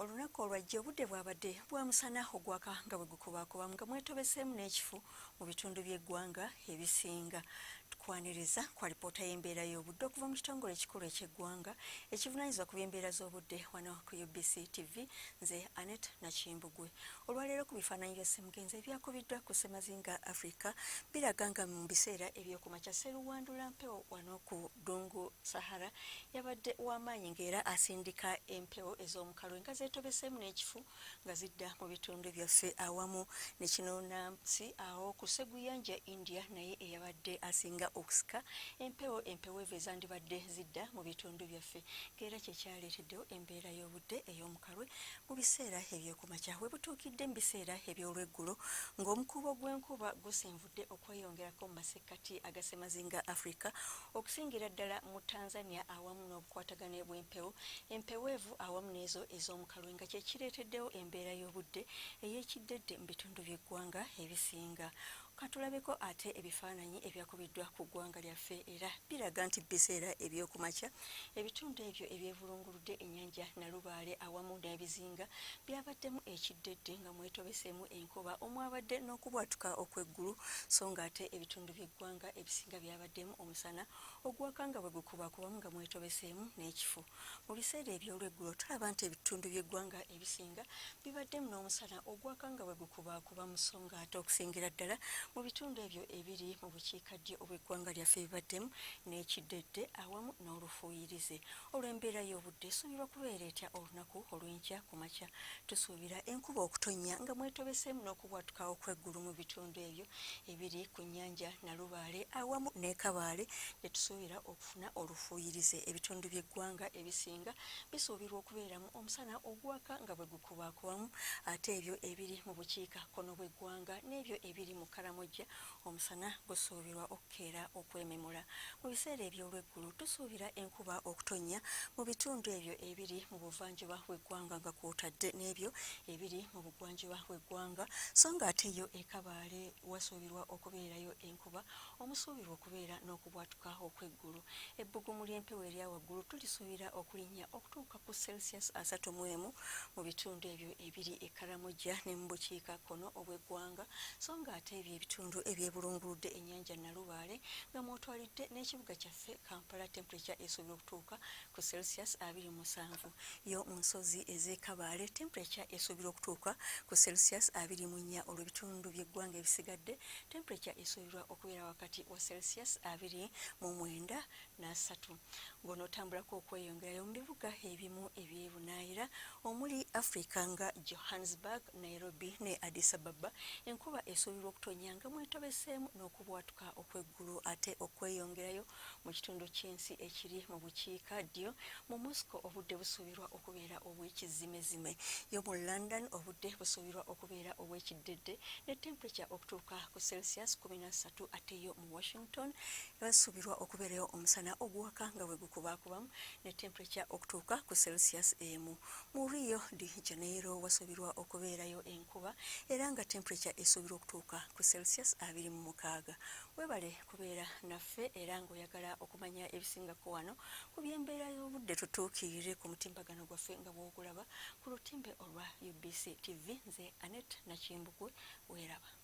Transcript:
Olunaku olwajjo obudde bwabadde bwa musana ogwaka nga bwe gukubaakubamu nga mwetobeseemu n'ekifu mu bitundu by'eggwanga ebisinga. Tukwaniriza ku alipoota y'embeera y'obudde okuva mu kitongole ekikulu eky'eggwanga ekivunaanyizibwa ku by'embeera z'obudde wano ku UBC TV. Nze Annet Nakimbugwe. Olwaleero ku bifaananyi bya Ssemugenzi ebyakubiddwa ku Ssemazinga Africa biraga nga mu biseera eby'okumakya Sseruwandula mpewo wano ku ddungu Sahara yabadde w'amaanyi ng'era asindika empewo ez'omukalwe nga zeetobeseemu n'ekifu nga zidda mu bitundu byaffe awamu ne kinoonansi awo ku sseguyanja India naye eyabadde asinga okusika empewo empeweevu ezandibadde zidda mu bitundu byaffe ng'era kye kyaleeteddewo embeera y'obudde ey'omukalwe mu biseera eby'okumakya. We butuukidde mu biseera eby'olweggulo ng'omukuubo gw'enkuba gusenvudde okweyongerako mu masekkati aga ssemazinga Afrika okusingira ddala mu Tanzania awamu n'obukwatagane bw'empewo empeweevu awamu n'ezo ez'omukalwe nga kye kireeteddewo embeera y'obudde ey'ekiddedde mu bitundu by'eggwanga ebisinga. Katulabeko ate ebifaananyi ebyakubiddwa ku ggwanga lyaffe era biraga nti biseera eby'okumakya ebitundu ebyo ebyevulunguludde ennyanja Nalubaale awamu n'ebizinga byabaddemu ekiddedde nga mwetobeseemu enkuba omwabadde n'okubwatuka okw'eggulu so ng'ate ebitundu by'eggwanga ebisinga byabaddemu omusana ogwaka nga bwe gukubakubamu nga mwetobeseemu n'ekifu. Mu biseera eby'olweggulo tulaba nti ebitundu by'eggwanga ebisinga bibaddemu n'omusana ogwaka nga bwe gukubaakubamu so ng'ate okusingira ddala mu bitundu ebyo ebiri mu bukiikaddyo obw'eggwanga lyaffe bibaddemu n'ekiddedde awamu n'olufuuyirize. Olw'embeera y'obudde esuubirwa kubeera etya olunaku olw'enkya ku makya? Tusuubira enkuba okutonnya nga mwetobeseemu n'okubwatuka okw'eggulu mu bitundu ebyo ebiri ku nnyanja Nalubaale awamu n'e Kabaale gye tusuubira okufuna olufuuyirize. Ebitundu by'eggwanga ebisinga bisuubirwa okubeeramu omusana ogwaka nga bwe gukubaakubamu ate ebyo ebiri mu bukiika kkono bw'eggwanga n'ebyo ebiri mu Karamoja omusana gusuubirwa okukeera okwememula. Mu biseera eby'olweggulo tusuubira enkuba okutonnya mu bitundu ebyo ebiri mu buvanjuba bw'eggwanga nga kw'otadde n'ebyo ebiri mu bugwanjuba bw'eggwanga so ng'ate yo e Kabaale wasuubirwa okubeerayo enkuba omusuubirwa okubeera n'okubwatuka okw'eggulu. Ebbugumu ly'empewo erya waggulu tulisuubira okulinnya okutuuka ku Celsius 31 mu bitundu ebyo ebiri e Karamoja ne mu bukiika kkono obw'eggwanga so ng'ate ebyo ebitundu ebyebulunguludde ennyanja Nalubaale nga mw'otwalidde n'ekibuga kyaffe Kampala temperature esuubirwa okutuuka ku Celsius 27. Yo mu nsozi ez'e Kabaale temperature esuubirwa okutuuka ku Celsius 24 olwo ebitundu by'eggwanga ebisigadde temperature esuubirwa okubeera wakati wa Celsius 29 n'asatu. Ng'onootambulako okweyongerayo mu bibuga ebimu eby'ebunaayira omuli Afrika nga Johannesburg, Nairobi ne Addis Ababa, enkuba esuubirwa okutonnya nga mwetobeseemu n'okubwatuka okw'eggulu ate okweyongerayo mu kitundu ky'ensi ekiri mu bukiika ddyo mu Moscow obudde busuubirwa okubeera obw'ekizimezime. Yo mu London obudde busuubirwa okubeera obw'ekiddedde ne temperature okutuuka ku Celsius 13 ate yo mu Washington wasuubirwa okubeerayo omusana ogwaka nga bwe gukubaakubamu ne temperature okutuuka ku Celsius emu. Mu Rio de Janeiro wasuubirwa okubeerayo enkuba era nga temperature esuubirwa okutuuka ku Celsius 26. Weebale kubeera naffe era ng'oyagala okumanya ebisingako wano ku by'embeera y'obudde tutuukirire ku mutimbagano gwaffe nga bw'ogulaba ku lutimbe olwa UBC TV. Nze Annet Nakimbugwe, weeraba.